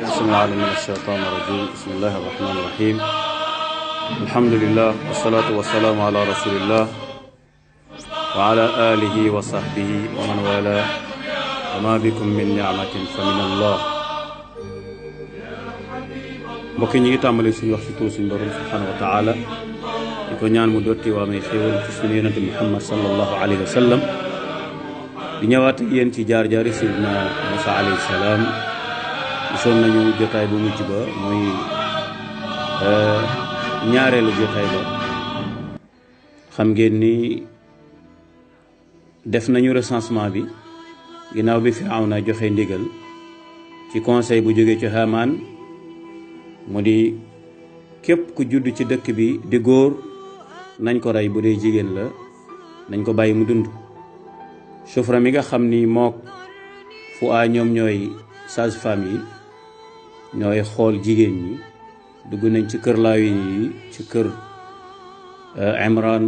bismillahi min ashaytan irajim bismillahi irrahmani irrahim alhamdulillah wassalatu wassalamu ala rasulillah wa ala alihi wa sahbihi wa man wala wa ma bikum min ni'matin fa min allah. mbokk yi ñu ngi tàmbali suñu wax ci tur suñu borom subhanahu wa taala di ko ñaan mu dotti waa may xéewal ci suñu yonente muhammad sallallahu alayhi wa sallam di ñëwaat ak yéen ci jaar-jaari sayyidina Musa alayhi salaam. gisoon nañu jotaay bu mujj ba muy ñaareelu jotaay ba xam ngeen ni def nañu recensement bi ginnaaw bi Firawna joxe ndigal ci conseil bu jógee ci Haamaan mu di képp ku judd ci dëkk bi di góor nañ ko rey, bu dee jigéen la nañ ko bàyyi mu dund. Sufra mi nga xam ni mook Fuaa ñoom ñooy sage-femme yi ñooy xool jigéen ñi dugg nañ ci kër Laawin yi ci kër Imran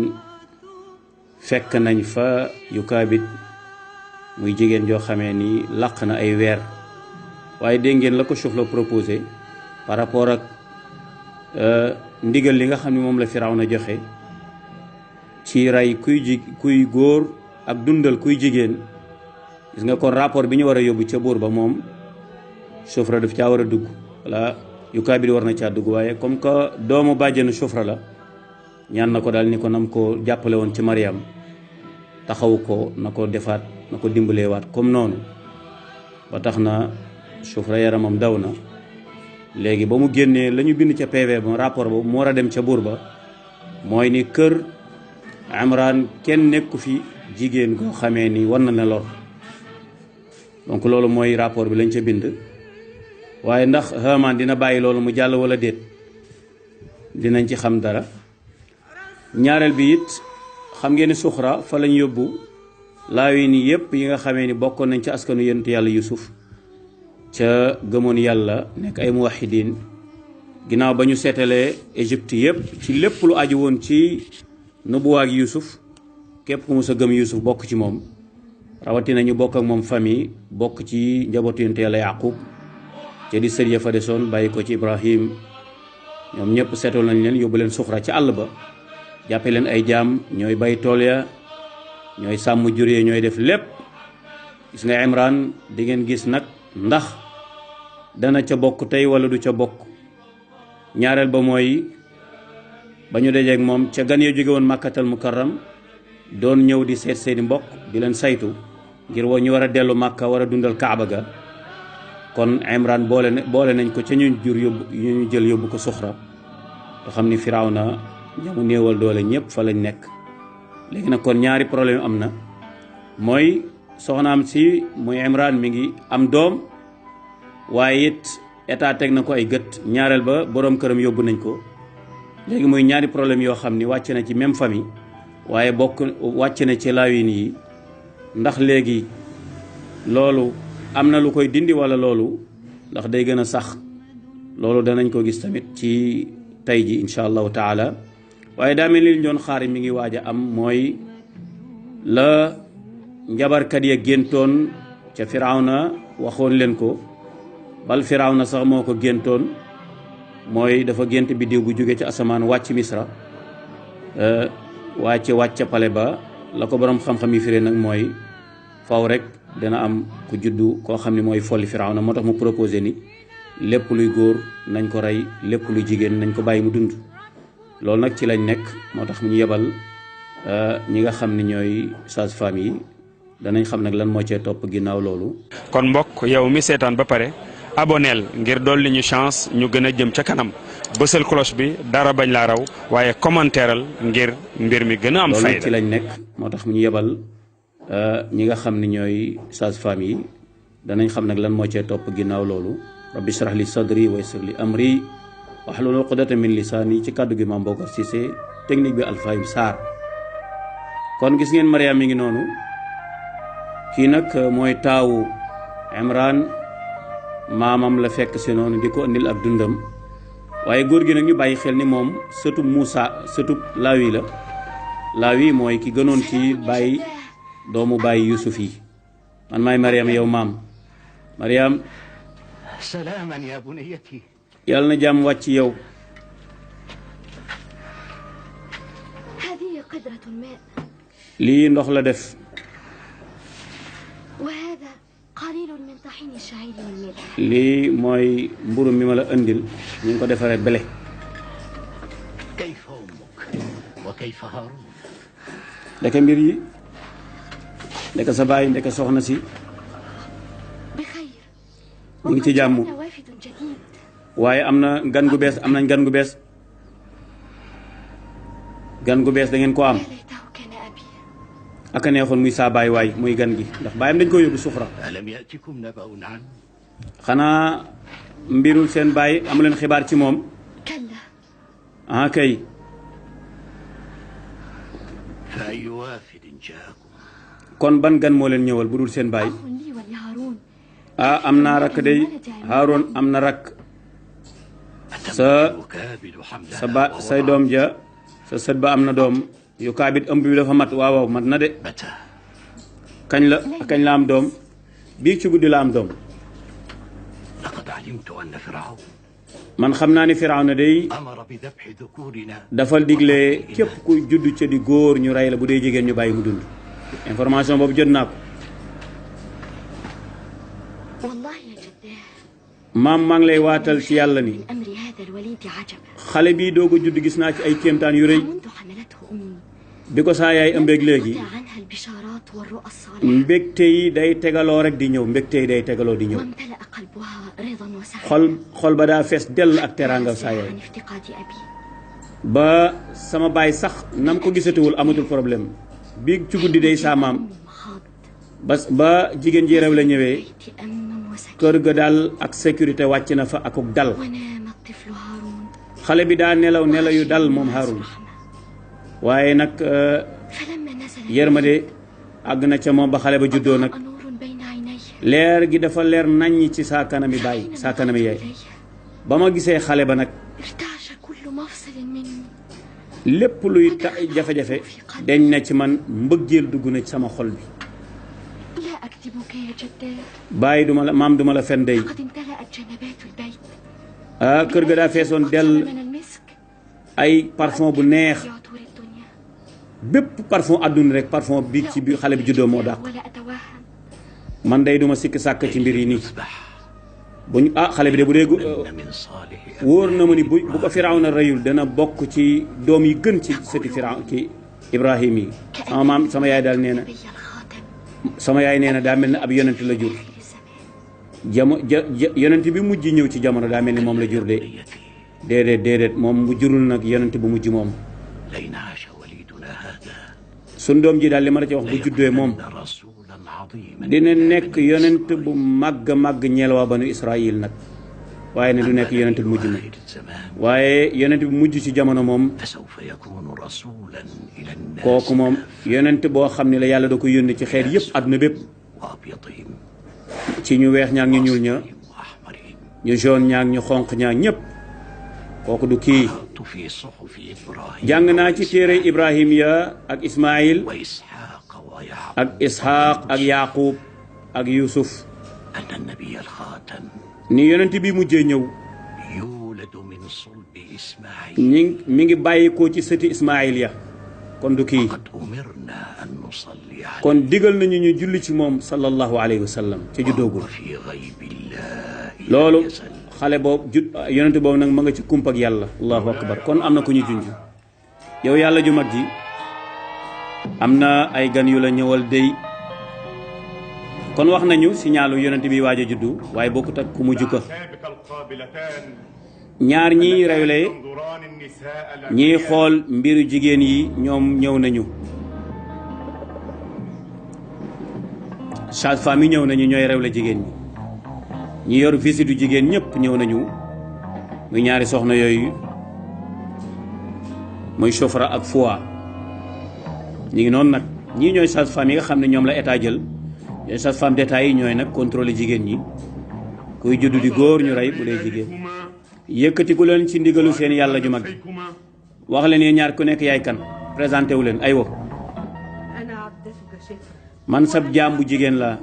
fekk nañ fa Yukaabit muy jigéen joo xamee ni laq na ay weer, waaye dégg ngeen la ko Sufra proposé par rapport ak ndigal li nga xam ne moom la Firawna joxe ci rey kuy góor ak dundal kuy jigéen. gis nga kon rapport bi ñu war a yóbbu ca buur ba moom Sufra daf caa war a dugg, wala Yukaabit war na caa dugg, waaye comme que doomu bàjjenu Sufra la ñaan na ko daal ni ko nam ko jàppale woon ci Mariam taxaw ko na ko defaat na ko dimbaleewaat comme noonu. ba tax na Sufra yaramam daw na. léegi ba mu génnee la ñu bind ca PV ba rapport ba mu war a dem ca buur ba mooy ni kër Imran kenn nekku fi jigéen koo xamee ni war na ne lor. donc loolu mooy rapport bi lañ ca bind, waaye ndax Haamaan dina bàyyi loolu mu jàll wala déet dinañ ci xam dara. ñaareel bi it xam ngeen ni Suxra fa lañ yóbbu Laawin yi yëpp yi nga xamee ni bokkoon nañ ci askanu yonentu yàlla Yuusuf ca gëmoon yàlla nekk ay muwaxidiin. ginnaaw ba ñu seetalee Égypte yëpp ci lépp lu aju woon ci nubuwaa ak Yuusuf, képp ku mës a gëm Yuusuf bokk ci moom, rawatina ñu bokk ak moom famille bokk ci njabootu yonent yàlla Yaqub ca di sët ya fa desoon bàyyi ko ci Ibrahim. ñoom ñëpp seetoon nañ leen yóbbu leen Suxra ci àll ba jàppe leen ay jaam, ñooy bay tool ya, ñooy sàmm jur ya, ñooy def lépp. gis nga Imran di ngeen gis nag ndax dana ca bokk tey wala du ca bokk. ñaareel ba mooy ba ñu dajeek moom ca gan ya jóge woon Makkatal Mukarram doon ñëw di seet seeni mbokk di leen saytu ngir woo ñu war a dellu Makka war a dundal Kaaba ga. kon Imran boole nañ ko ca ñu jël yóbbu ko Suxra nga xam ni Firawna ñamu néewal doole ñëpp fa lañ nekk. léegi nag kon ñaari problème am na, mooy soxnaam si muy Imran mi ngi am doom, waaye it état teg na ko ay gët. ñaareel ba boroom këram yóbbu nañ ko. léegi muy ñaari problème yoo xam ni wàcc na ci même famille, waaye wàcc na ci Laawin yi. ndax léegi loolu am na lu koy dindi wala loolu ndax day gën a sax, loolu danañ ko gis tamit ci tey ji incha allahu taala. waaye daa mel ni li ñu doon xaar mi ngi waaj a am, mooy la njabarkat ya géntoon ca Firawna waxoon leen ko, bal Firawna sax moo ko géntoon. mooy dafa gént biddiw bu jóge ci asamaan wàcc Misra wàcc pale ba. la ko borom xam-xam yi firee nag mooy faw rek dana am ku juddu koo xam ne mooy folli Firawna. moo tax mu proposé ni lépp luy góor nañ ko rey, lépp luy jigéen nañ ko bàyyi mu dund. loolu nag ci lañ nekk, moo tax mu ñu yebal ñi nga xam ne ñooy sage-femme yi danañ xam nag lan moo cee topp ginnaaw loolu. kon mbokk yow mi seetaan ba pare aboneel ngir dolli ñu chance ñu gën a jëm ca kanam, bësal cloche bi dara bañ laa raw, waaye commentéeral ngir mbir mi gën a am fayda. loolu ci lañ nekk, moo tax mu ñu yebal ñi nga xam ne ñooy sage-femme yi danañ xam nag lan moo cee topp ginnaaw loolu. rabbi shrah li sadri wa yassir li amri wahlul uqdatan min lisaani, ci kàddu gi Mame Bocar Cissé, technique bi Alfayim Sarr. kon gis ngeen Mariam mi ngi noonu. kii nag mooy taawu Imran, maamam la fekk si noonu di ko indil ab dundam. waaye góor gi nag ñu bàyyi xel ni moom sëtub Muusa sëtub Laawi la. Laawi mooy ki gënoon ci bàyyi doomu bàyyi Yuusuf yi. man maay Mariam yow maam. Mariam سلاما يا بنيتي. yàlla na jàmm wàcc yow. هذه قدرة الماء lii ndox la def. وهذا قليل من طحين الشعير والملح. lii mooy mburu mi ma la indil ñu ngi ko defaree bele. كيف أمك وكيف هارون؟ ndeke mbir yi ndeke sa baay ndeke soxna si بخير. ñu ngi ci jàmm. وقد وافد جديد. waaye am na gan gu bees am nañ gan gu bees. gan gu bees da ngeen ko am. يا ليته كان أبي. ak a neexoon muy saa baay waay muy gan gi ndax baayam dañ ko yóbbu sufra. ألم يأتكم نبأ عنه؟ xanaa mbirul seen baay amu leen xibaar ci moom. كلا. ah kay. فأي وافد جاءكم؟ kon ban gan moo leen ñëwal bu dul seen baay. أخ لي ولهارون. ah am naa rakk day Haaroon am na rakk. أتمنى كابد حملها say doom ja sa sët ba am na doom yu kaabit ëmb bi dafa mat waaw mat na de. متى؟ kañ la am doom bii ci guddi la am doom. لقد علمت أن فرعون man xam naa ni Firawna day أمر بذبح ذكورنا. dafal digle képp ku judd ca di góor ñu rey la bu dee jigéen ñu bàyyi mu dund. information boobu jot naa ko. والله يا جداه maam maa ngi lay waatal ci yàlla ni من أمر هذا الوليد عجبا. xale bii doog a judd gis naa ci ay kéemtaan yu rëy. منذ حملته أمي bi ko saa yaay ëmbeeg léegi قطع عنها البشارات والرؤى الصالحة. mbégte yi day tegaloo rek di ñëw mbégte yi day tegaloo di ñëw. وامتلأ قلبها رضا وسعادة. xol ba daa fees dell ak teraanga saa yaay. عن افتقاد أبي. ba sama baay sax nam ko gisatuwul amatul problème bi ci guddi day saa maam مخاض. ba jigéen ji réew la ñëwee بيت أمن وسكين. kër ga daal ak sécurité wàcc na fa akuk dal. ونام الطفل هارون. xale bi daa nelaw nelaw yu dal moom Haarun waaye nag فلما نزل yërmande àgg na ca moom ba xale ba juddoo nag أضاء نور بين عينيه. leer gi dafa leer naññ ci saa kanami baay saa kanami yaay. ba ma gisee xale ba nag ارتعش كل مفصل مني. lépp luy jafe-jafe deñ na ci man mbëggeel dugg na ci sama xol bi. لا أكذبك يا جداه. bàyyi duma la maam duma la fen day لقد امتلأت جنبات البيت. kër ga daa feesoon dell من المسك. ay parfum bu neex يعطور الدنيا. bépp parfum àdduna rek parfum bi ci bi xale bi juddoo moo dàq. ولا أتوهم. man day duma sikk sàkk ci mbir yi nii يذبح. buñ xale bi de bu dee إن من صالح wóor na ma ni bu ko Firawna reyul dana bokk ci doom yi gën ci sëti Firaw ci Ibrahim yi. sama maam sama yaay daal nee na نبي الخاتم. sama yaay nee na daa mel ni ab yonent la jur. آخر الزمان. yonent bi mujj ñëw ci jamono daa mel ni moom la jur de. بنيتي. déedéet moom mu jurul nag yonent bu mujj moom. لئن عاش وليدنا هذا sun doom ji daal li ma la ci wax bu juddoo moom ليكون رسولا عظيما. dina nekk yonent bu màgg màgg ñeel waa banu Israël nag waaye ne du nekk yonent bu mujj moom آخر الزمان waaye yonent bu mujj ci jamono moom فسوف يكون رسولا إلى الناس kooku moom yonent boo xam ne la yàlla da ko yónni ci xeet yëpp àdduna bépp وأبيضهم ci ñu weex ñaak ñu ñuul ña وأحمرهم. ñu jaune ñaak ñu xonq ñaak ñëpp kooku du kii. قرأت في صحف إبراهيم jàng naa ci téere Ibrahim ya ak Ismaïl وإسحاق ويعقوب ak Ishaq ak Yaqub ak Yusuf أن النبي الخاتم ni yonent bi mujjee ñëw يولد من صلب إسماعيل. mi ngi bàyyikoo ci sëti Ismaïl ya kon du kii. قد أمرنا أن نصلي عليه kon digal nañu ñu julli ci moom sallallahu alayhi wa sallam ca juddoogul. وفي غيب الله loolu يزل. xale boobu yonent boobu nag ma nga ci kump ak yàlla allahu akbar kon am na ku ñu junj yow yàlla ju mag ji am na ay gan yu la ñëwal dey kon wax nañu signaalu yonent bi waaj a juddu waaye bokkut ak ku mujj ko سابق القابلتان ñaar ñii rewle تنظران النساء ñii الأنبياء xool mbiru jigéen yi ñoom ñëw nañu sage-femme yi ñëw nañu ñooy rewle jigéen ñi ñi yor visitu jigéen ñëpp ñëw nañu muy ñaari soxna yooyu muy Chofra ak Foua ñu ngi noonu nag ñii ñooy sage-femme yi nga xam ne ñoom la état jël ñooy sage-femme d'état yi ñooy nag contrôler jigéen ñi kuy juddu di góor ñu rey bu dee jigéen yëkkatiku leen ci ndigalu seen yàlla ju mag wax leen yéen ñaar ku nekk yaay kan présenté wu leen aywa أنا عبدتك شفرة man sab jaam bu jigéen la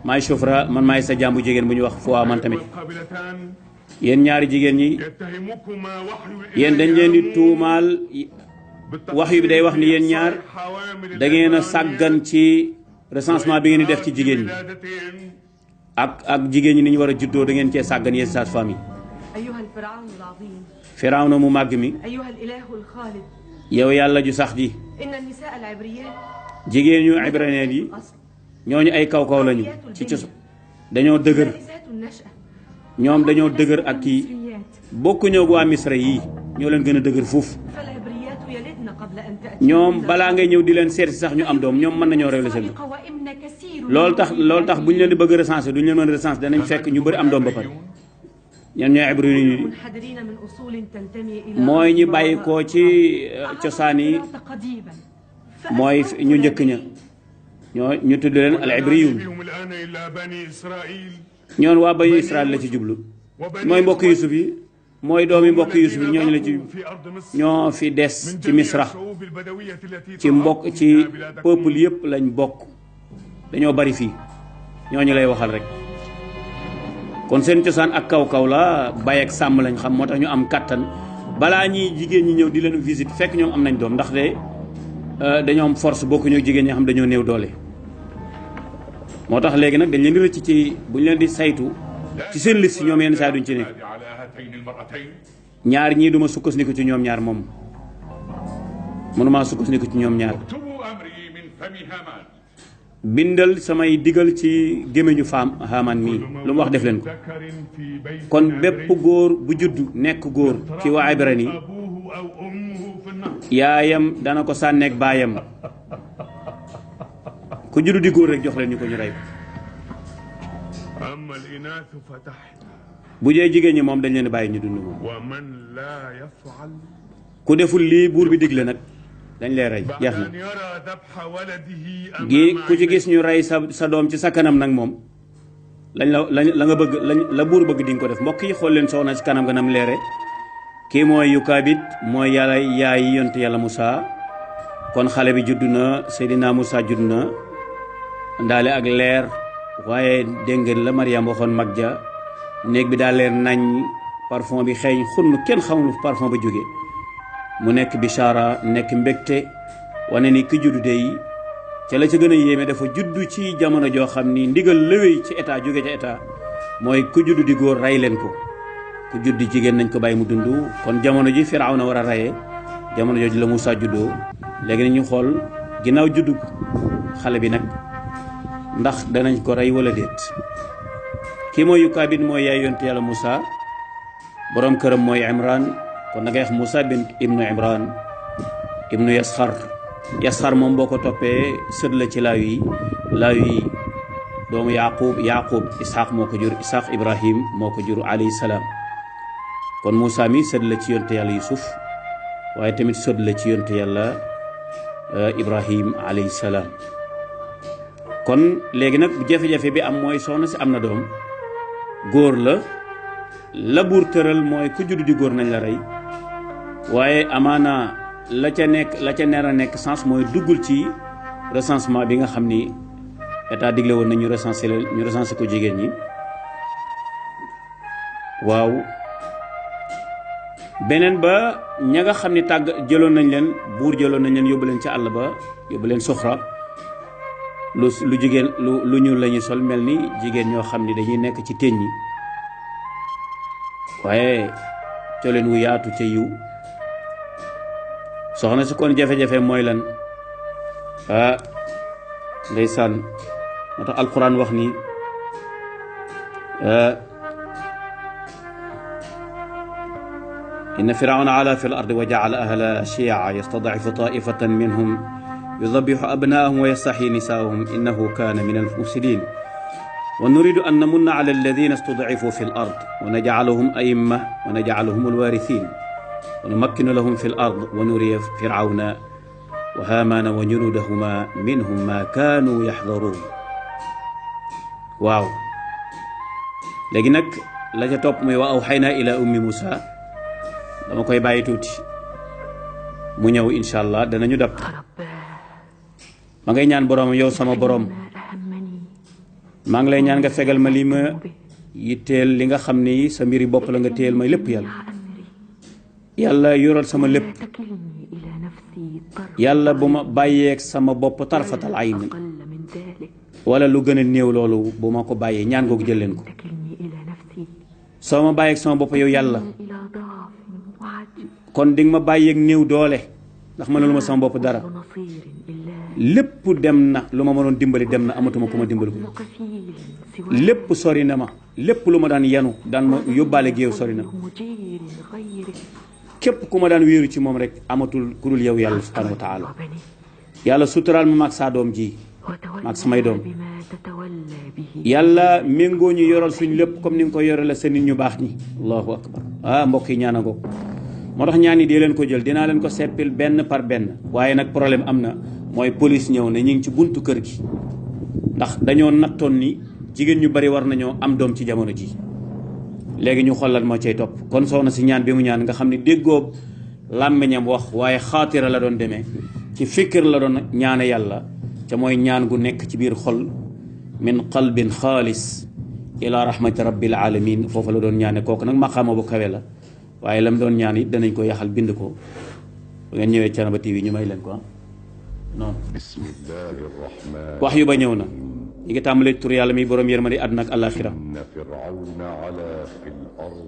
maay Shufra man maay sa jàmbu jigéen bu ñu wax Fuwa man tamit والقابلتان yéen ñaari jigéen ñi يتهمكما وحي yéen dañ leen di tuumaal wax yu bi day wax ni yéen ñaar حوامل da ngeen a sàggan ci recensement bi ngeen di def ci jigéen ñi ak jigéen ñi ni ñu war a juddoo da ngeen cee sàggan yéen sages-femmes yi أيها الفرعون العظيم Firawna mu màgg mi أيها الإله الخالد yow yàlla ju sax ji إن النساء العبريات jigéen ñu ibraneen yi أصل ñooñu ay kaw-kaw lañu ci cos dañoo dëgër نساء النشأة ñoom dañoo dëgër ak kii المصريات bokku ñoo waa Misra yii ñoo leen gën a dëgër fuuf فالعبريات يلدن قبل أن تأتي ñoom balaa ngay ñëw di leen seet si sax ñu am doom ñoom mën nañoo réew la seen قوائمن كثير loolu tax bu ñu leen di bëgg recensé duñu leen mën a recensé danañ fekk ñu bëri am doom ba pare ñan ñooy ibru yi منحدرين من أصول تنتمي إلى mooy ñi bàyyi koo ci cosaan yi قديما mooy ñu njëkk ña ñu tudd leen al ibriyun بهم الآن إلا بني إسرائيل ñoon waa bani Israël la ci jublu mooy mbokk Yusuf yi mooy doomi mbokk Yusuf yi ñooñu la ci في أرض مصر ñoo fi des من ci جميع Misra الشعوب البدوية التي ci mbokk تحكم ci فيها بلادكم. peuple yëpp lañ bokk dañoo bari fii ñooñu lay waxal rek kon seen cosaan ak kaw-kaw la bay ak sàmm lañ xam moo tax ñu am kàttan balaa ñi jigéen ñi ñëw di leen visite fekk ñoom am nañ doom ndax de dañoo am force bokkuñu jigéen ñi xam dañoo néew doole moo tax léegi nag dañ leen di rëcc ci bu ñu leen di saytu ci seen liste ñoom yenn saa duñ ci nekk على هاتين المرأتين ñaar ñii duma sukkandiku ci ñoom ñaar moom mënumaa sukkandiku ci ñoom ñaar اكتبوا أمري من فم هامان bindal samay digal ci gémmiñu Haamaan mii lu mu wax def leen ko ذكر في بيت kon عبري bépp góor bu judd nekk góor ci waa Ibrani أبوه أو أمه في النار yaayam dana ko sànneeg baayam ku judd di góor rek jox leen ñu ko ñu rey ko أما الإناث فتحت bu dee jigéen ñi moom dañ leen di bàyyi ñu dund moom ومن لا يفعل ku deful lii buur bi digle nag dañ lay rey بعد jeex na أن يرى ذبح ولده gi أمام ku ci عينيه gis ñu rey sa doom ci sa kanam nag moom la nga bëgg la buur bëgg di nga ko def mbokk yi xool leen soxna ci kanam nga nam leere kii mooy Yukaabit mooy yàlla yaay yonent yàlla Moussa kon xale bi judd na Seydina Moussa judd na ndaale ak leer waaye dégg ngeen la Mariam waxoon mag ja néeg bi daa leer nañ parfum bi xeeñ xunn kenn xamul parfum ba jóge mu nekk bichara nekk mbégte wane ni ki juddu dey ca la ca gën a yéeme dafa juddu ci jamono joo xam ni ndigal lëwéy ci état jóge ca état mooy ku juddu di góor rey leen ko ku juddi jigéen nañ ko bàyyi mu dund kon jamono ji Firawna war a reyee jamono jooju la Moussa juddoo léegi nañu xool ginnaaw juddu xale bi nag ndax danañ ko rey wala déet kii mooy Yukaabit mooy yaay yonent yàlla Moussa borom këram mooy Imran kon da ngay wax Moussa bin ibnu Imran ibnu Yasxar moom boo ko toppee sët la ci laayu yi doomu Yaqub Ishaq moo ko jur Ishaq Ibrahim moo ko jur alayhi salaam kon Moussa mi sët la ci yonte yàlla Yusuf waaye tamit sët la ci yonte yàlla Ibrahim alayhi salaam kon léegi nag jafe-jafe bi am mooy soxna si am na doom góor la buur tëral mooy ku judd di góor nañ la rey waaye amaana la ca ner a nekk sens mooy duggul ci recensement bi nga xam ni état digle woon na ñu recensé ko jigéen ñi waaw beneen ba ña nga xam ni jëloon nañ leen buur jëloon nañ leen yóbbu leen ca àll ba yóbbu leen soxra lu jigéen lu ñuul la ñuy sol mel ni jigéen ñoo xam ni dañuy nekk ci teñ ñi waaye coleen wu yaatu ca yiw soxna si kon jafe-jafe mooy lan ndeysaan moo tax alquran wax ni inna firawna ala fi l ardi wa jaala ahlaha shia yastadifu taifatan minhum yudabihu abnaahum wa yastaxyi nisaahum innahu kaana min almufsidin wa nuridu an namunna ala alladina istudcifu fi l ard wa najcalahum aimma wa najcalahum alwarithin wa numakkinu lahum fi l ard wa nuriya firawna wa haamaana wa junudahuma minhum ma kaanu yaxdaruun waaw léegi nag la ca topp muy wa awxaynaa ila ummi Moussa dama koy bàyyi tuuti mu ñëw incha allah danañu dab ma ngay ñaan borom yow sama borom maa ngi lay ñaan nga fegal ma li ma yitteel li nga xam ni sa mbiri bopp la nga téyel may lépp yàlla yàlla yoral sama lépp yàlla bu ma bàyyeeg sama bopp tarfatal ayn wala lu gën a néew loolu bu ma ko bàyyee ñaan googu jël leen ko soo ma bàyyeeg sama bopp yow yàlla kon di nga ma bàyyeeg néew doole ndax mënalu ma sama bopp dara lépp dem na lu ma mënoon dimbali dem na amatuma ku ma dimbali ko lépp sori na ma lépp lu ma daan yanu daan ma yóbbaale géew sori na képp ku ma daan wéeru ci moom rek amatul ku dul yow yàlla subhanahu wa taala yàlla suturaal ma maag saa doom ji maag samay doom yàlla méngoo ñu yoral suñ lépp comme ni nga ko yorale sa nit ñu baax ñi allahu akbar mbokk yi ñaan a ngoog moo tax ñaan yi dee leen ko jël dinaa leen ko seppil benn par benn waaye nag problème am na mooy police ñëw ne ñu ngi ci buntu kër gi ndax dañoo nattoon ni jigéen ñu bari war nañoo am doom ci jamono ji léegi ñu xool lan moo cay topp kon soxna si ñaan bi mu ñaan nga xam ne déggoo làmmiñam wax waaye xaatira la doon demee ci fikir la doon ñaane yàlla te mooy ñaan gu nekk ci biir xol min qalbin xaalis ila rahmati rabbil alamin foofu la doon ñaane kooku nag maqaama bu kawe la waaye lam doon ñaan it danañ ko yaxal bind ko bu ngeen ñëwee Thiénaba TV ñu may leen ko noonu wax yu ba ñëw na ñi ngi tàmbalee tur yàlla mi borom yërmande àdduna ak àllaaxira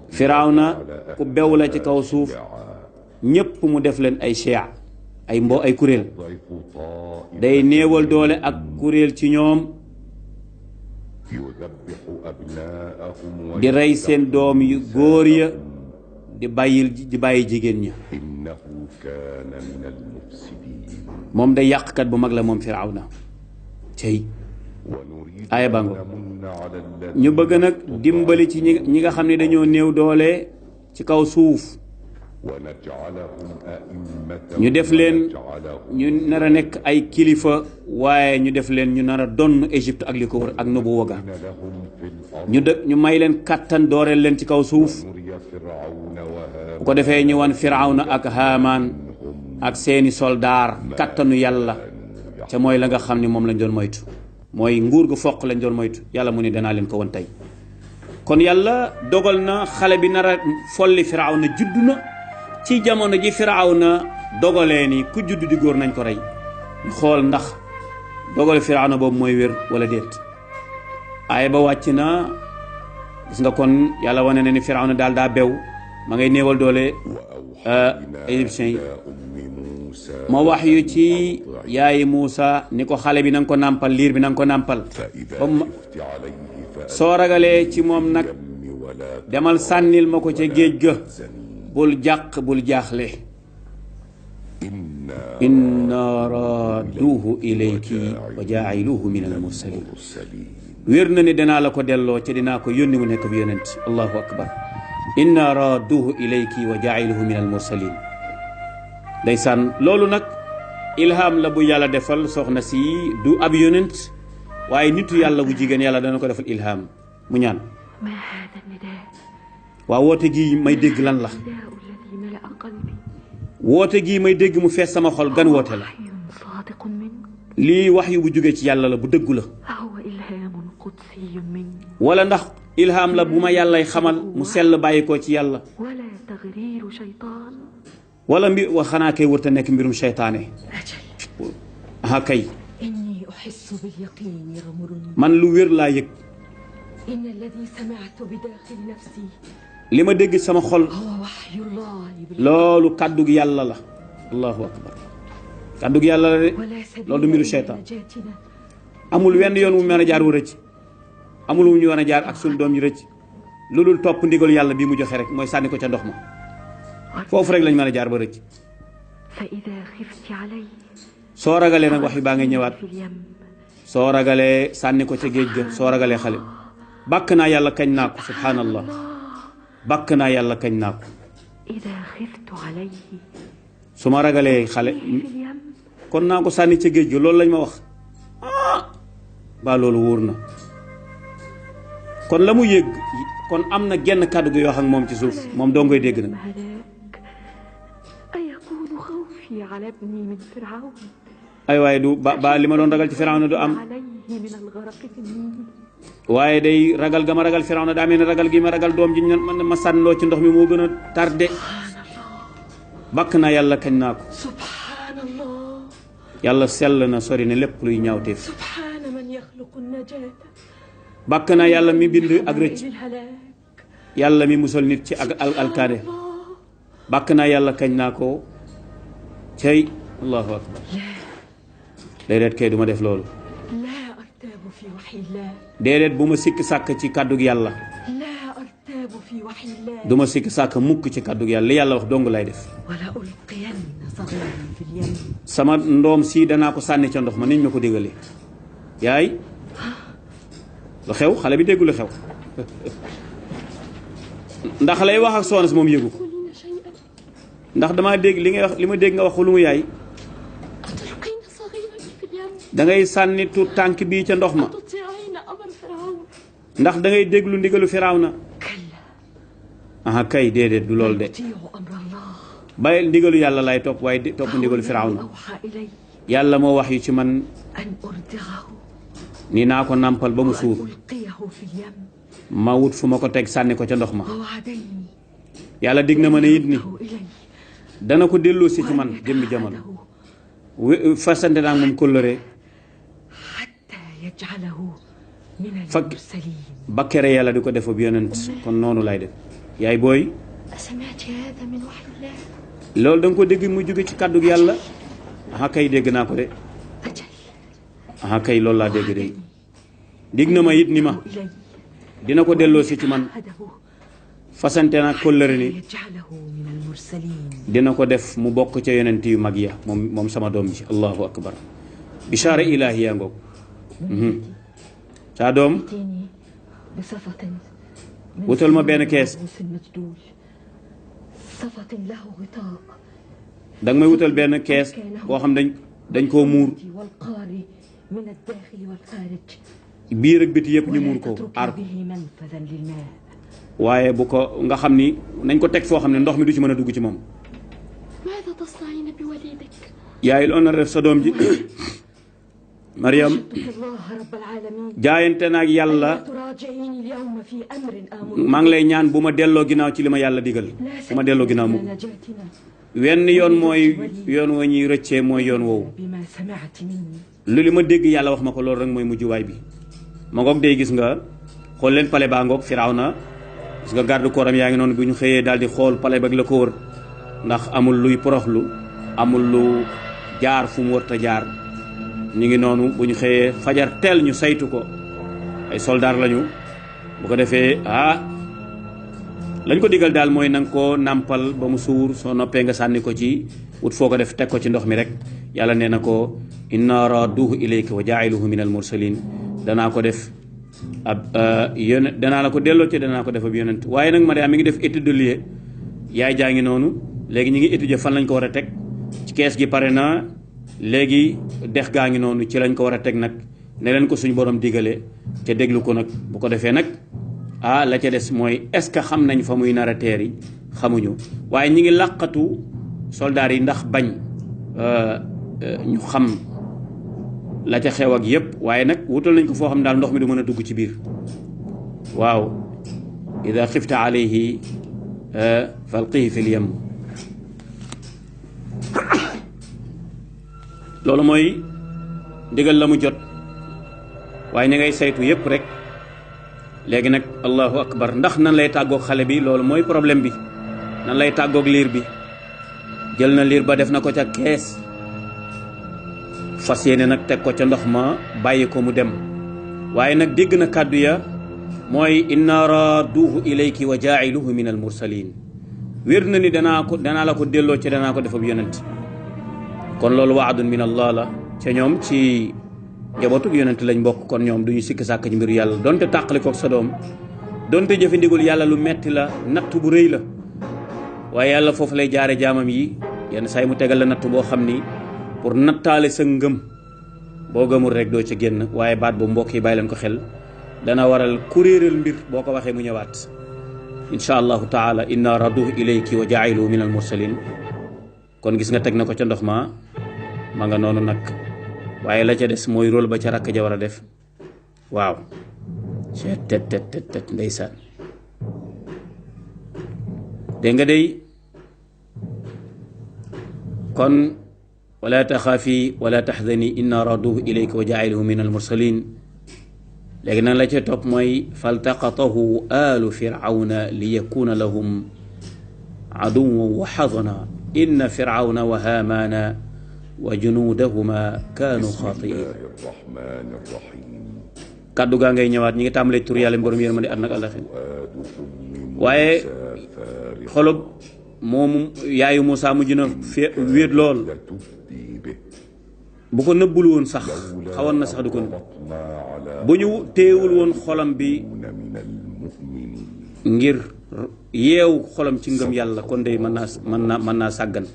firawna ku bew la ci kaw suuf ñépp mu def leen ay chia ay kuréel day néewal doole ak kuréel ci ñoom di rey seen doom yu góor ya di bàyyi jigéen ña moom day yàqkat bu mag la moom firawna cey aaya bango ñu bëgg nag dimbali ci ñi nga xam ne dañoo néew doole ci kaw suuf ñu def leen ñu nar a nekk ay kilifa waaye ñu def leen ñu nar a donn Égypte ak li ko wër ak nubuwa ga ñu may leen kàttan dooreel leen ci kaw suuf bu ko defee ñu wan firawna ak haamaan ak seeni soldaar kàttanu yàlla ca mooy la nga xam ne moom lañ doon moytu mooy nguur gu foq lañ doon moytu yàlla mu ne danaa leen ko wan tey kon yàlla dogal na xale bi nar a folli firawna juddu na ci jamono ji firawna dogalee ni ku juddu di góor nañ ko rey ñu xool ndax dogal firawna boobu mooy wér wala déet aaya ba wàcc na gis nga kon yàlla wane na ni firawna daal daa bew ma ngay néewal doole égyptien yi ma wax yu ci yaayi Muusa ni ko xale bi na nga ko nàmpal liir bi na nga ko nàmpal soo ragalee ci moom nag demal sànnil ma ko ca géej ga bul jàq bul jaaxle inna raaduhu ilayki wa jaa'iluhu min al mursalin wér na ni danaa la ko delloo ca dinaa ko yónni mu nekk bi yonent allahu akbar inna raaduhu ilayki wa jaa'iluhu min al mursalin ndeysaan loolu nag ilham la bu yàlla defal soxna si du ab yonent waaye nitu yàlla bu jigéen yàlla dana ko defal ilham mu ñaan waa woote gii may dégg lan la woote gii may dégg mu fees sama xol gan woote la lii wax yu bu jógee ci yàlla la bu dëggu la wala ndax ilham la bu ma yàllay xamal mu sell bàyyi ko ci yàlla wala mbir wa xanaa kay wërta nekk mbirum seytaane aha kay man lu wér laa yëg li ma dégg sama xol loolu kàddug yàlla la allahu akbar kàddug yàlla la de loolu du mbiru seytaan amul wenn yoon wu mën a jaar wu rëcc amul wu ñu war a jaar ak suñu doom yi rëcc lu dul topp ndigal yàlla bi mu joxe rek mooy sànni ko ca ndox ma foofu rek lañ mën a jaar ba rëcc soo ragalee nag wax yi baa ngay ñëwaat soo ragalee sànni ko ca géej ga soo ragalee xale bàkk naa yàlla kañ naa ko subhaanallah bàkk naa yàlla kañ naa ko su ma ragalee xale kon naa ko sànni ca géej ga loolu lañ ma wax baa loolu wóor na kon la mu yëg kon am na genn kàddu gi yoo xam moom ci suuf moom doo ngoy dégg na ay waaye du ba li ma doon ragal ci Firawna du am waaye day ragal ga ma ragal Firawna daa mel ne ragal gi ma ragal doom ji ma sànnloo ci ndox mi moo gën a tardé bakk naa yàlla kañ naa ko subhanallah yàlla sell na sori ne lépp luy ñaawteef subhana man yaxluqu najata bakk naa yàlla mi bind ak rëcc lil halak yàlla mi musal nit ci ak alkaade bakk naa yàlla kañ naa ko cey allahu akbar déedéet kay du ma def loolu la artabu fi waxillah déedéet bu ma sikk sàkk ci kàddug yàlla la artabu fi waxillah du ma sikk sàkk mukk ci kàddug yàlla li yàlla wax dong lay def wala ulqiyanna sagiran fi lyam sama ndoom si danaa ko sànni ca ndox ma niñ ma ko dégalee yaay lu xew xale bi déggu lu xew ndax lay wax ak soxna si moom yëgu ko ndax damaa dégg li ngay wax li ma dégg nga wax lu mu yaay أتلقين صغيرا في اليم da ngay sànni tu tànk bii ca ndox ma تطيعين أمر فرعون ndax da ngay déglu ndigalu Firawna كلا aha kay déedéet du loolu de أطيع أمر الله bàyyil ndigalu yàlla lay topp waaye topp ndigalu Firawna أوحى إلي yàlla moo wax yu ci man أن أرضعه ni naa ko nàmpal ba mu suur وأن ألقيه في اليم ma wut fu ma ko teg sànni ko ca ndox ma ووعدني yàlla dig na ma ne it ni أنه إلي dana ko delloo si ci man jëmmi jamono fasante naa moom kóllëre حتى يجعله من فك- المرسلين ba kere yàlla di ko def ab yonent kon noonu lay def yaay booy أسمعت هذا من وحي الله loolu da nga ko dégg mu jóge ci kàddug yàlla aha kay dégg naa ko de أجل aha kay loolu laa dégg de dig na ma it ni ma إلي dina ko delloo si ci man عهده fasante naa kóllëre ni يجعله من المرسلين dina ko def mu bokk ca yonent yu mag ya moom sama doom ji allahu akbar bishaara ilaahiya ngoog saa doom أتيني بصفة من wutal ma benn kees العروس المجدول صفة له غطاء danga may wutal benn kees boo xam dañ koo muur والقار من الداخل والخارج biir ak biti yëpp ñu ولا muur ko تترك aar ko به منفذا للماء waaye bu ko nga xam ni nañ ko teg foo xam ne ndox mi du ci mën a dugg ci moom ماذا تصنعين بوليدك؟ yaay loolu na def sa doom ji Mariam أشهدك الله رب العالمين jaayante naag yàlla لا تراجعيني اليوم في أمر آمر maa ngi lay ñaan bu ma delloo ginnaaw ci li ma yàlla digal لا bu ma delloo ginnaaw سبيل mukk إلى نجاتنا wenn yoon mooy yoon wa ñuy rëccee mooy yoon woowu بما سمعت مني lu li ma dégg yàlla wax ma ko loolu rek mooy mujjuwaay bi ma ngoog day gis nga xool leen pale baa ngoog Firawna gis nga garde corps am yaa ngi noonu bu ñu xëyee daal di xool pale ba la ko wër ndax amul luy poroxlu amul lu jaar fu mu wërta jaar ñu ngi noonu bu ñu xëyee fajar teel ñu saytu ko ay soldaar lañu bu ko defee lañ ko digal daal mooy nanga ko nàmpal ba mu suur soo noppee nga sànni ko ci wut foo ko def teg ko ci ndox mi rek yàlla nee na ko inna raduhu ilayka wa jaa'iluhu min al mursalin danaa ko def ab yonent danaa la ko delloo ci danaa ko def ab yonent waaye nag Mariam mi ngi def étude de lieu yaay jaa ngi noonu léegi ñu ngi étudier fan lañ ko war a teg ci kees gi pare na léegi dex gaa ngi noonu ci lañ ko war a teg nag ne leen ko suñu borom digale ca déglu ko nag bu ko defee nag la ca des mooy est-ce que xam nañ fa muy nar a teer yi xamuñu waaye ñi ngi làqatu soldaar yi ndax bañ ñu xam la ca xew ak yépp waaye nag wutal nañ ko foo xam daal ndox mi du mën a dugg ci biir waaw ida xifta alayhi falqihi fi lyam loolu mooy ndigal la mu jot waaye ñi ngay saytu yépp rek léegi nag allahu akbar ndax nan lay tàggoog xale bi loolu mooy problème bi nan lay tàggoog liir bi jël na liir ba def na ko ca kees fas yéene nag teg ko ca ndox ma bàyyi ko mu dem waaye nag dégg na kàddu ya mooy inna raduhu ilayki wa jaa'iluhu min al mursalin wér na ni danaa la ko delloo ci danaa ko def ab yonent kon loolu waadun min allah la ca ñoom ci njabootug yonent lañ bokk kon ñoom duñu sikk sàkk ci mbiru yàlla donte tàqali koog sa doom donte jëfandigul yàlla lu metti la natt bu rëy la waaye yàlla foofu lay jaare jaamam yi yenn saa yi mu tegal la natt boo xam ni pour nattaale sa ngëm boo gëmul rek doo ca génn waaye baat bu mbokk yi bàyyi leen ko xel dana waral kuréeral mbir boo ko waxee mu ñëwaat insha allahu taala inna raduhu ilayki wa jaa'iluhu min al mursalin kon gis nga teg na ko ca ndox ma nga noonu nag waaye la ca des mooy rôle ba ca rakk ja war a def waaw tet ndeysaan dégg nga day kon wala taxaafi wala taxzani inna raduhu ilayka wa jaa'iluhu min almursalin léegi nag la ca topp mooy faltaqatahu alu firawna li yakuna lahum aduwan wa xadana inna firawna wa haamaana wa junudahuma kaanu xaatiin kàddu gaa ngay ñëwaat ñi ngi tàmbalee tur yàlla borom yërmande àddina ak àllaxira waaye xolob moomu yaayu Moussa mujj na wéet lool bu ko nëbbul woon sax xawoon na sax du ko nëbb bu ñu téewul woon xolam bi ngir yeewu xolam ci ngëm yàlla kon day mën naa sàggan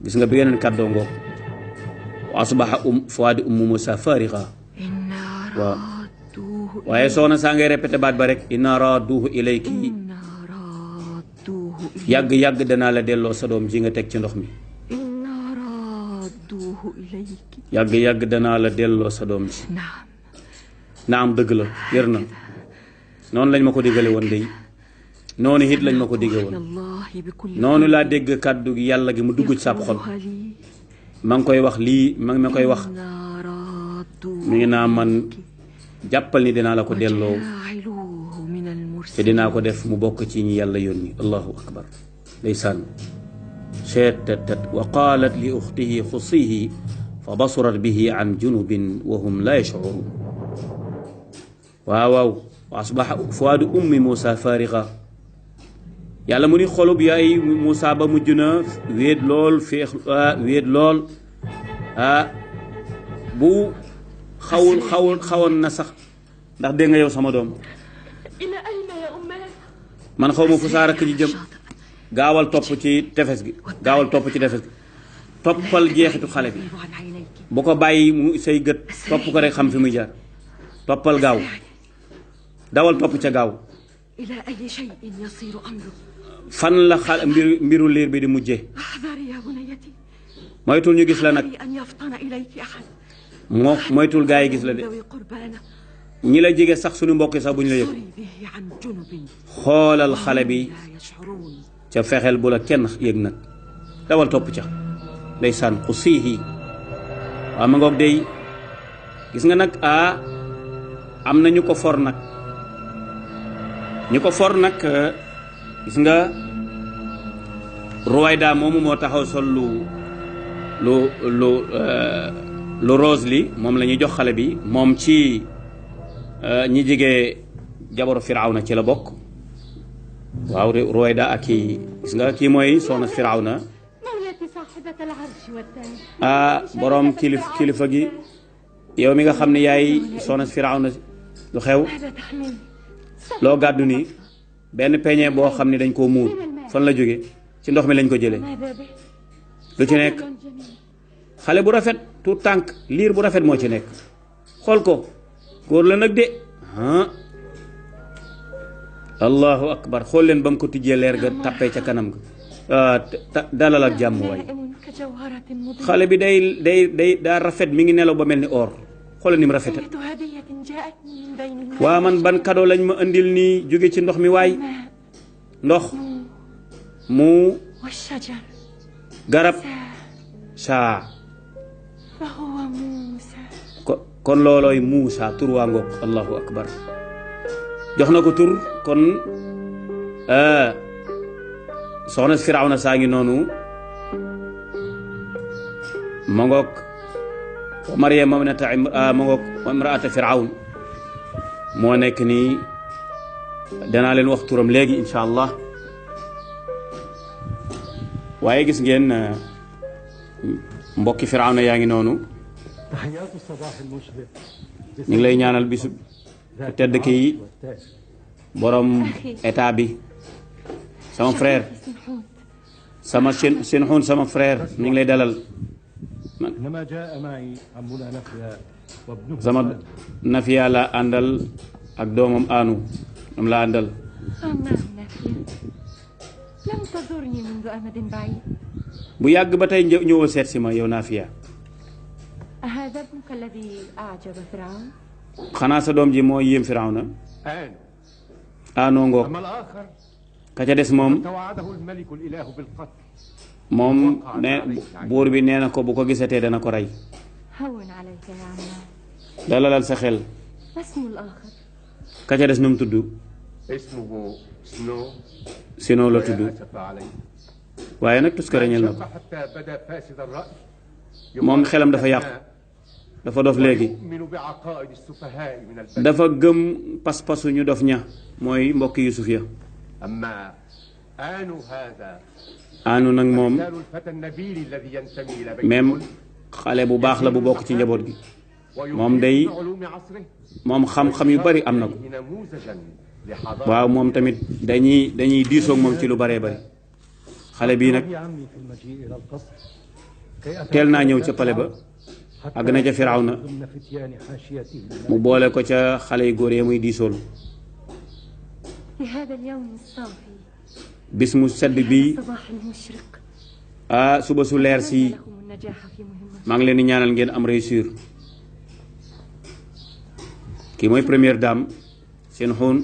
gis nga bi yeneen kàddoo ngoog wa asbaha fuaadi ummu Moussa fariga waaw waaye soxna saa ngay répété baat ba rek inna raduhu ilayki yàgg danaa la delloo sa doom ji nga teg ci ndox mi yàgg danaa la delloo sa doom ji naam dëgg la wér na noonu lañ ma ko diggale woon day noonu it lañ ma ko digge woon noonu laa dégg kàddu gi yàlla gi mu dugg ci sab xol ma ngi koy wax lii ma ngi ma koy wax mi ngi naa man jàppal ni dinaa la ko delloo te dinaa ko def mu bokk ci ñi yàlla yónni allahu akbar ndeysaan seetat wa qaalat li uxtihi xusihi fa basurat bihi an junubin wa hum la yashcuruun waaw wa asbaxa fuaadu ummi Moussa fariga yàlla mu ni xolub yaay Moussa ba mujj na wéet lool wéet lool bu xawoon na sax ndax dégg nga yow sama doom man xaw ma fu saa rakk ji jëm gaawal topp ci tefes gi toppal jeexitu xale bi bu ko bàyyi mu say gët topp ko rek xam fi muy jaar toppal gaaw dawal topp ca gaaw fan la mbiru liir bi di mujje moytul ñu gis la nag moytul gaa yi gis la de ñi la jege sax suñu mbokk sax bu ñu la yëg xoolal xale bi ca fexeel bu la kenn yëg nag dawal topp ca ndeysaan xusiihi waaw ma ngoog day gis nga nag am na ñu ko for nag gis nga Ruwayda moomu moo taxaw sol lu rose li moom la ñuy jox xale bi moom ci ñi jege jabaru Firawna ci la bokk waaw Ruwayda ak kii gis nga kii mooy soxna Firawna borom kilifa gi yow mi nga xam ne yaay soxna Firawna lu xew loo gàddu ni benn peñe boo xam ne dañ koo muur fan la jóge ci ndox mi lañ ko jëlee lu ci nekk xale bu rafet tout tànk liir bu rafet moo ci nekk xool ko góor la nag de allahu akbar xool leen ba mu ko tijjee leer ga tappee ca kanam ga dalal ak jàmm waay xale bi day daa rafet mi ngi nelaw ba mel ni or xoolal ni mu rafet waa man ban cadeau lañ ma indil nii jóge ci ndox mi waay ndox mu garab saa kon loolooy Muusa tur waa ngoog allahu akbar jox na ko tur kon soxna Firawna saa ngi noonu ma ngoog wa Maryama ma ngoog imraata Firawn moo nekk nii danaa leen wax turam léegi insha allah waaye gis ngeen mbokki Firawna yaa ngi noonu ñu ngi lay ñaanal bisu tedd ki yi borom état bi sama frère sama Sinxuun sama frère ñu ngi lay dalal sama Nafiya la àndal ak doomam Anu am la àndal bu yàgg ba tey ñëwoo seet si ma yow Nafiya xanaa sa doom ji moo yéem Firawna آن aanoo ngoog أما الآخر ka ca des moom توعده الملك الإله بالقتل moom ne buur bi nee na ko bu ko gisatee dana ko rey هون عليك يا عمار. dalalal sa xel ما اسم الآخر؟ ka ca des nu mu tudd اسمه سنو Sinoo la tudd ويا أسف عليه waaye nag tuskarañel na ko شاب حتى بدا فاسد الرأي moom xelam dafa yàqu dafa dof léegi يؤمن بعقائد السفهاء من البشر dafa gëm pas-pasu ñu dof ña mooy mbokki Yusuf ya أما آن هذا aanu nag moom مثال الفتى النبيل الذي ينتمي إلى بيت même الملك xale bu baax la bu bokk ci njaboot gi moom day ويحيط بعلوم عصره moom xam-xam yu bari am na ko نموذجا لحضارة waaw moom tamit dañuy diisoog moom ci lu baree bari xale bii nag عمي في المجيء إلى القصر كي teel naa ñëw ca pale ba àgg na ca Firawna ضمن فتيان حاشيته mu boole ko ca xale yu góor ya muy diisool لهذا اليوم الصافي bis mu sedd bii الصباح المشرق suba su leer si لكم النجاح في مهمة. maa ngi leen di ñaanal ngeen am réussir kii mooy première dame seen xuun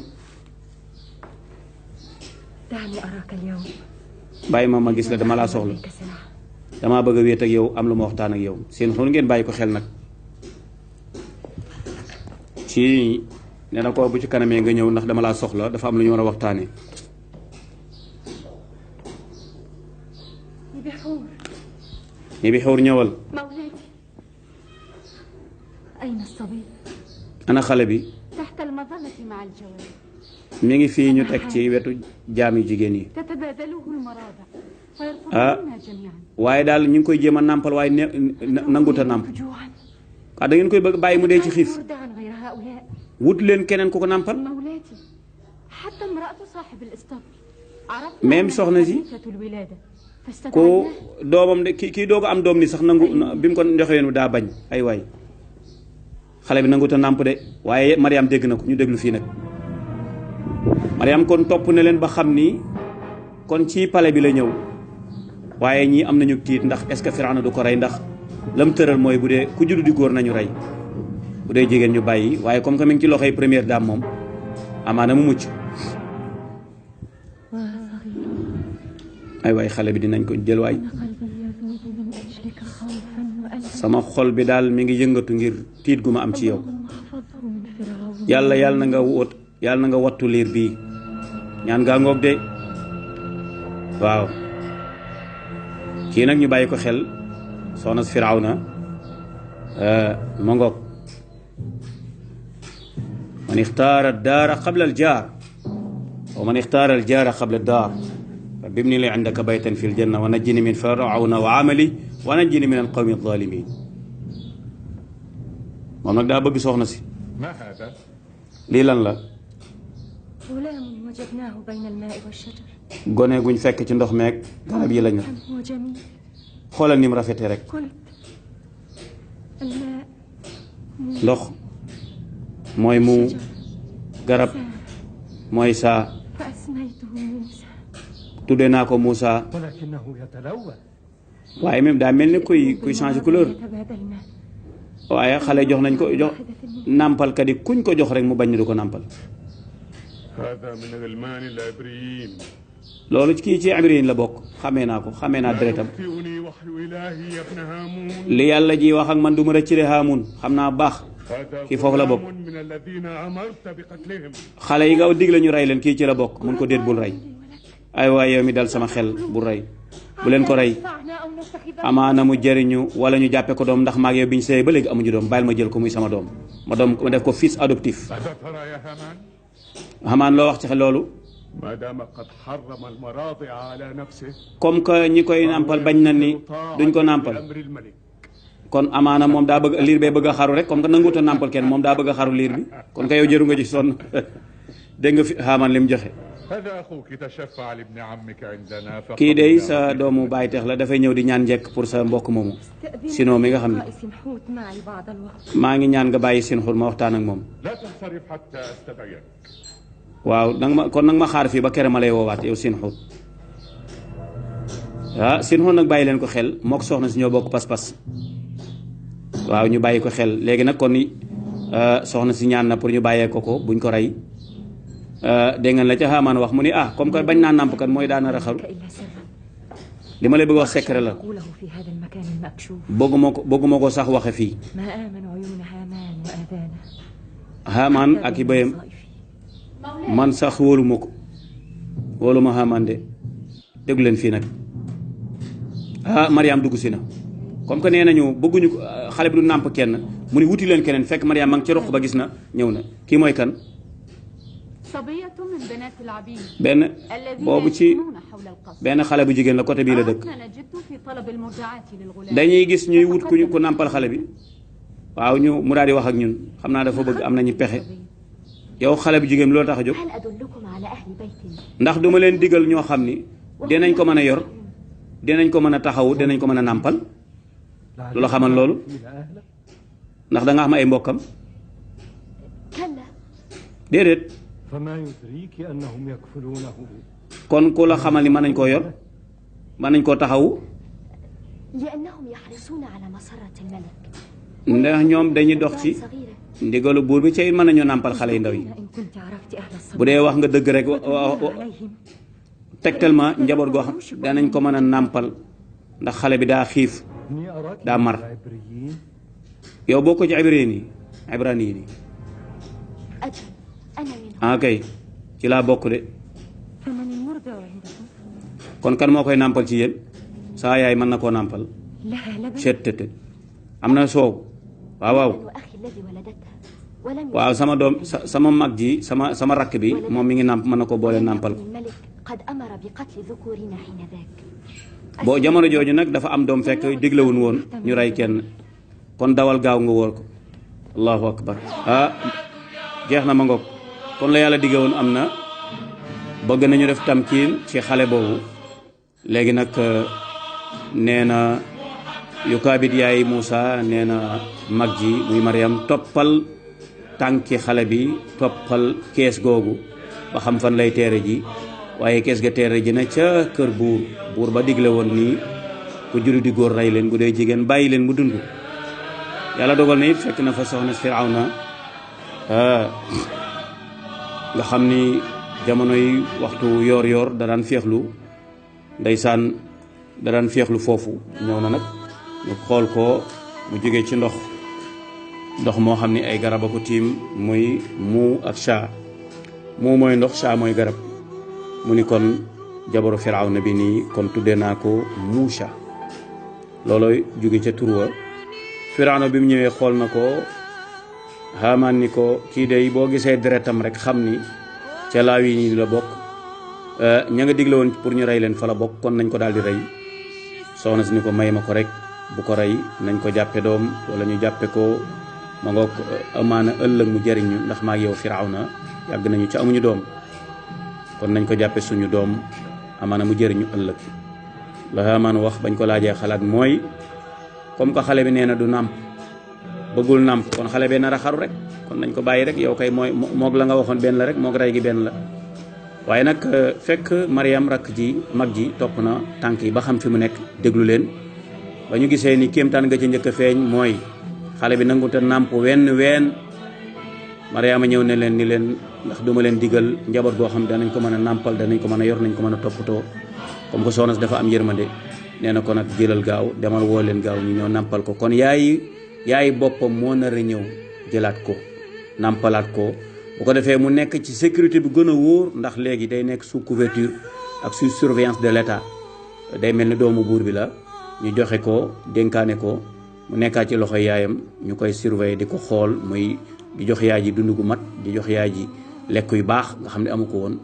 دعني أراك اليوم. bàyyi ma gis la dama laa soxla عليك ساعة. damaa bëgg a wéet ak yow am lu ma waxtaan ak yow seen xuun ngeen bàyyi ko xel nag ci nee na ko bu ci kanamee nga ñëw ndax dama laa soxla dafa am lu ñu war a waxtaanee بحور. ni bi xewr ñëwal مولاتي. أين الصبي؟ ana xale bi تحت المظلة مع الجواري. mi ngi fii ñu teg ci wetu jaam yu jigéen yi تتبادله المراضع ويرفضونها جميعا. waaye daal ñu ngi koy jéem a nàmpal waaye nanguta nàmp جوعا. ah da ngeen koy bëgg bàyyi mu dee ci xiif يرضع عن غير هؤلاء. wut leen keneen ku ko nàmpal مولاتي. حتى امرأة صاحب الإسطبل. عرفنا Même أنها soxna si حديثة الولادة. ku فاستدعيناها. doomam de kii doog a am doom ni sax nangu bi mu ko joxe yoon daa bañ ay waay xale bi nanguta nàmp de waaye Mariam dégg na ko ñu déglu fii nag Mariam kon topp na leen ba xam ni kon ci pale bi la ñëw waaye ñii am nañu tiit ndax est-ce que Firawna du ko rey ndax lam tëral mooy bu dee ku juddu di góor nañu rey bu dee jigéen ñu bàyyi waaye comme que mi ngi ci loxoy première dame moom amaana mu mucc ay waay xale bi dinañ ko jël waay قلبي يذوب من أجلك خوفا وألما. sama xol bi daal mi ngi yëngatu ngir tiit gu ma am ci yow اللهم احفظه من فرعون. yàlla na nga wattu liir bii ñaan gaa ngoog de waaw kii nag ñu bàyyi ko xel soxna si Firawna ma ngoog man ixtaara daara qabla al jaar wa man ixtaara al jaara qabla daar bibni li indaka baytan fi ljanna wa najjini min firawna wa amali wa najjini min alqawmi alzalimin moom nag daa bëgg soxna si ما هذا؟ lii lan la غلام وجدناه بين الماء والشجر. gone guñ fekk ci ndox meeg garab yi lañu كم هو جميل. xoolal ni mu rafetee rek قلت الماء ndox mooy mu garab mooy saa فأسميته موسى. tuddee naa ko Moussa ولكنه يتلوث waaye même daa mel ni kuy changer couleur يتبادلنا. waaye xale jox nañ ko jox nàmpalkat yi kuñ ko jox rek mu bañ ni du ko nàmpal هذا من غلمان العبريين. loolu kii ci Ibriin la bokk xamee naa ko xamee naa deretam يخطئني وحي إلهي يا ابن هامون. li yàlla ji wax ak man du ma rëccile Haamun xam naa baax هذا kii foofu la bokk غلام من الذين أمرت بقتلهم. xale yi nga dig la ñu rey leen kii ci la bokk mun ko déet bul rey ay waay yow mi dal sama xel bul rey bu leen ko rey ينفعنا أو نتخذه. amaana mu jëriñu wala ñu jàppe ko doom ndax maag yow bi ñu sëyee ba léegi amuñu doom bàyyil ma jël ko muy sama doom ma def ko fils adoptif ماذا ترى يا هامان؟ xamaan loo wax ci loolu ما دام قد حرم المراضع على نفسه comme que ñi koy nàmpal bañ na ni duñ ko nàmpal بأمر الملك. kon amaana moom daa bëgg liir bee bëgg a xaru rek comme que nanguut a nàmpal kenn moom daa bëgg a xaru liir bi kon ka yow jëru nga ci sonn dégg nga fi xaamaan li mu joxe هذا أخوك تشفع لابن عمك عندنا فقط. kii day sa doomu baay teex la dafay ñëw di ñaan njekk pour sa mbokk moomu sinon mi nga xam ne رئيس محوت معي بعض الوقت. maa ngi ñaan nga bàyyi seen xur ma waxtaan ak moom لا تنصرف حتى أستدعيك. waaw nag ma xaar fii ba kere ma lay woowaat yow seen xur seen xur nag bàyyi leen ko xel mook soxna si ñoo bokk pas-pas waaw ñu bàyyi ko xel léegi nag kon soxna si ñaan na pour ñu bàyyee ko buñ ko rey dégg ngeen la ca Haamaan wax mu ni comme que bañ naa nàmp kan mooy daana raxaru li ma lay bëgg wax secret la bëgguma ko sax waxe fii Haamaan ak i bëyam man sax wóoluma Haamaan de déglu leen fii nag Mariam dugg si na comme que nee nañu bëgguñu xale bi du nàmp kenn mu ni wuti leen keneen fekk Mariam ma ngi ci roq ba gis na ñëw na kii mooy kan benn boobu ci benn xale bu jigéen la côté bii la dëkk dañuy gis ñuy wut ku nàmpal xale bi waaw mu daal di wax ak ñun xam naa dafa bëgg am nañu pexe yow xale bu jigéen bi loolu tax a jóg ndax duma leen digal ñoo xam ni dinañ ko mën a yor dinañ ko mën a taxawu dinañ ko mën a nàmpal lu la xamal loolu ndax da nga xam ay mbokkam déedéet kon ku la xamal ni mën nañ koo yor mën nañ koo taxawu ndax ñoom dañuy dox ci ndigalu buur bi ci mën nañoo nàmpal xale yu ndaw yi bu dee wax nga dëgg rek tegtalement njaboot goo xam danañ ko mën a nàmpal ndax xale bi daa xiif daa mar yow boo ko ci ibrani yi kay ci laa bokk de kon kan moo koy nàmpal ci yéen saa yaay mën na koo nàmpal cettt am na soow waaw sama doom sama mag ji sama rakk bi moom mi ngi nàmp mën na ko boole nàmpal ko boo jamono jooju nag dafa am doom fekk diglewun woon ñu rey kenn kon dawal gaaw nga wóor ko allahu akbar jeex na ma ngoog kon la yàlla digge woon am na bëgg nañu def tamkiin ci xale boobu léegi nag nee na yukaabit yaay Muusa nee na mag ji muy Mariam toppal tànki xale bi toppal kees googu ba xam fan lay teere ji waaye kees ga teere ji na ca kër buur ba digle woon nii ku juru di góor rey leen bu dee jigéen bàyyi leen mu dund yàlla dogal na it fekk na fa soxna Firawna nga xam ni jamonoy waxtu yoor da daan féexlu ndeysaan da daan féexlu foofu ñëw na nag ñu xool ko mu jóge ci ndox moo xam ni ay garab a ko tiim muy mu ak chaa mu mooy ndox chaa mooy garab mu ni kon jabaru Firawna bi nii kon tuddee naa ko Muusa loolooy jóge ca turwa Firawna bi mu ñëwee xool na ko Haamaan ni ko kii day boo gisee deretam rek xam ni ca laaw yi nii la bokk ña nga digle woon pour ñu rey leen fa la bokk kon nañ ko daal di rey soxna si ni ko may ma ko rek bu ko rey nañ ko jàppe doom wala ñu jàppe ko ma ngoog amaana ëllëg mu jariñu ndax maa ak yow Firawna yàgg nañu ca amuñu doom kon nañ ko jàppe suñu doom amaana mu jëriñu ëllëg la Haamaan wax bañ ko laajee xalaat mooy comme que xale bi nee na du nàmp bëggul nàmp kon xale bee nar a xaru rek kon nañ ko bàyyi rek yow kay mooy moog la nga waxoon benn la rek moog rey gi benn la waaye nag fekk Mariam rakk ji mag ji topp na tànk yi ba xam fi mu nekk déglu leen ba ñu gisee ni kéemtaan nga ci njëkk a feeñ mooy xale bi nangu te nàmp ween Mariama ñëw ne leen ni leen ndax duma leen digal njaboot goo xam danañ ko mën a nàmpal danañ ko mën a yor nañ ko mën a toppatoo comme que soxna si dafa am yërmande nee na ko nag jëlal gaaw demal woo leen gaaw ñu ñëw nàmpal ko kon yaay boppam moo nar a ñëw jëlaat ko nàmpalaat ko bu ko defee mu nekk ci sécurité bi gën a wóor ndax léegi day nekk sous couverture ak sous surveillance de l'État day mel ni doomu buur bi la ñu joxe ko dénkaane ko mu nekkaat ci loxo yaayam ñu koy surveiller di ko xool muy di jox yaay ji dund gu mat di jox yaay ji lekk yu baax nga xam ne amu ko woon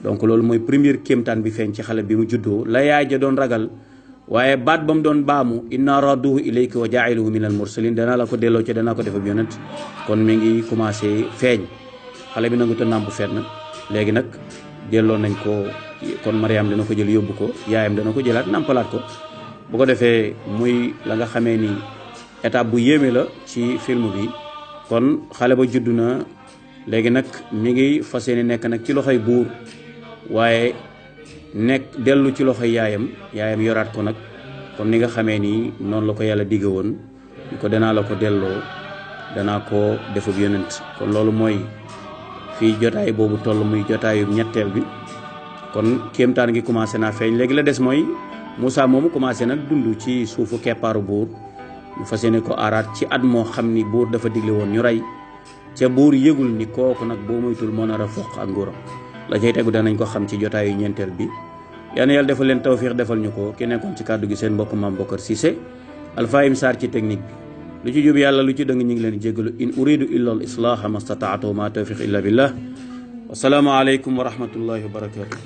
donc loolu mooy première kéemtaan bi feeñ ci xale bi mu juddoo la yaay ja doon ragal waaye baat ba mu doon baamu inna radduhu ilayka wa jaa'iluhu min al mursalin danaa la ko delloo ci danaa ko def ab yonent kon mi ngi commencé feeñ xale bi nangu te nàmp fenn léegi nag delloo nañ ko kon Mariam dana ko jël yóbbu ko yaayam dana ko jëlaat nàmpalaat ko bu ko defee muy la nga xamee ni étape bu yéeme la ci film bi kon xale ba juddu na léegi nag mi ngi fas yéene nekk nag ci loxoy buur waaye nekk dellu ci loxoy yaayam yoraat ko nag comme ni nga xamee ni noonu la ko yàlla digge woon ñu ko danaa la ko delloo danaa ko defub yonent kon loolu mooy fii jotaay boobu toll muy jotaayu ñetteel bi kon kéemtaan gi commencé naa feeñ léegi la des mooy Moussa moomu commencé nag dund ci suufu keppaaru buur ñu fas yéene ko aaraat ci at moo xam ni buur dafa digle woon ñu rey ca buur yëgul ni kooku nag boo moytul moo nar a foq ak nguuram la cay tegu danañ ko xam ci jotaayu ñeenteel bi yal na yàlla defal leen tawfiix defal ñu ko ki nekkoon ci kàddu gi seen mbokk Mame Bokar Cissé Alfahim Sarr ci technique bi lu ci jub yàlla lu ci dëng ñu ngi leen jéggalu in uridu illa al islaha ma stataatu ma tawfiq illa billah wasalaamu aleykum wa rahmatullahi wa barakatuh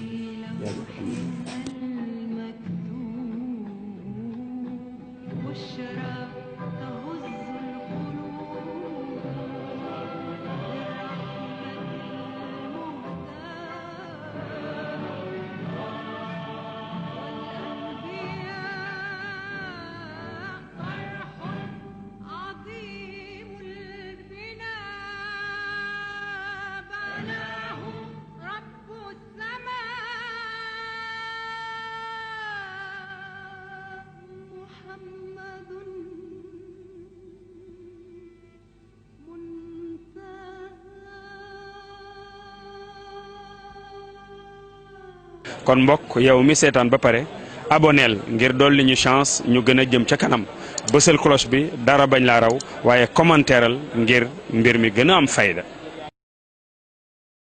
kon mbokk yow mi seetaan ba pare aboneel ngir dolli ñu chance ñu gën a jëm ca kanam bësal cloche bi dara bañ laa raw waaye commentaireal ngir mbir mi gën a am fayda